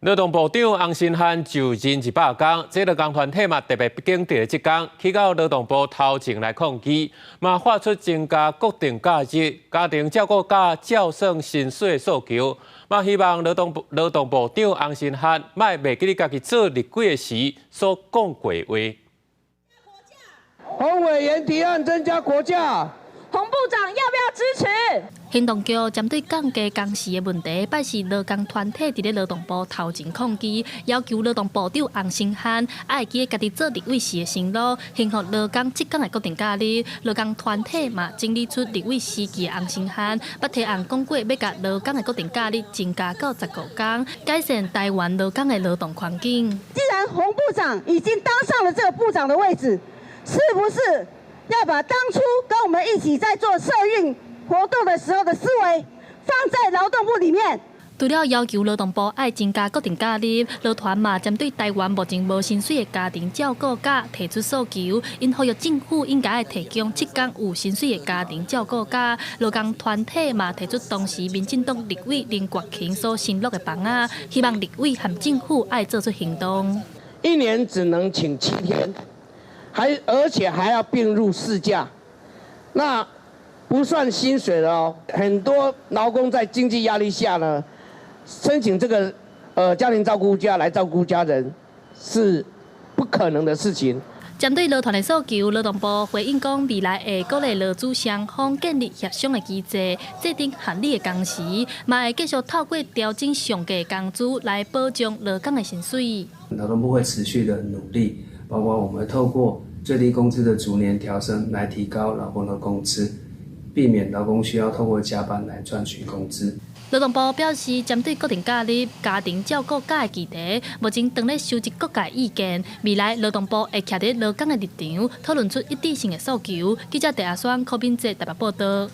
勞動部長洪申翰就任100工，這勞工團體嘛特別緊佇這工，去到勞動部頭前來抗議，嘛發出增加國定假日、家庭照顧假照算薪水的訴求，嘛希望勞動部長洪申翰莫袂記得家己做立委時所講過話。洪委員提案增加國假，洪部長要不要支持？行動局針對降低工時的問題，拜四勞工團體佇咧勞動部頭前抗議，要求勞動部長洪申翰愛記家己做立委時的承諾，恢復勞工7工的國定假日。勞工團體嘛整理出立委時期的洪申翰，捌提案講過欲共勞工的國定假日增加到15工，改善台灣勞工的勞動環境。既然洪部長已經當上了這個部長的位置，是不是要把當初跟我們一起在做社運活動的時候的思維放在勞動部裡面？除了要求勞動部愛增加國定假日，勞團嘛針對台灣目前無薪水的家庭照顧假提出訴求，𪜶呼籲政府應該愛提供7工有薪水的家庭照顧假。勞工團體嘛提出當時民進黨立委林國興所承諾的房仔，希望立委和政府愛做出行動。一年只能請7天，而且還要併入事假，那不算薪水了哦。很多勞工在經濟壓力下呢，申請這個家庭照顧假來照顧家人是不可能的事情。針對勞團的訴求，勞動部回應講，未來會鼓勵勞資雙方建立協商的機制，制定合理的工時，嘛會繼續透過調整上低工資來保障勞工的薪水。勞動部會持續的努力，包括我們透過最低工資的逐年調升來提高勞工的工資，避免勞工需要透過加班來賺取工資。勞動部表示，針對國定假日、家庭照顧假的議題，目前正咧收集各界意見。未來勞動部會徛佇勞工的立場，討論出一致性的訴求。記者鄭阿雙、柯敏哲台北報道。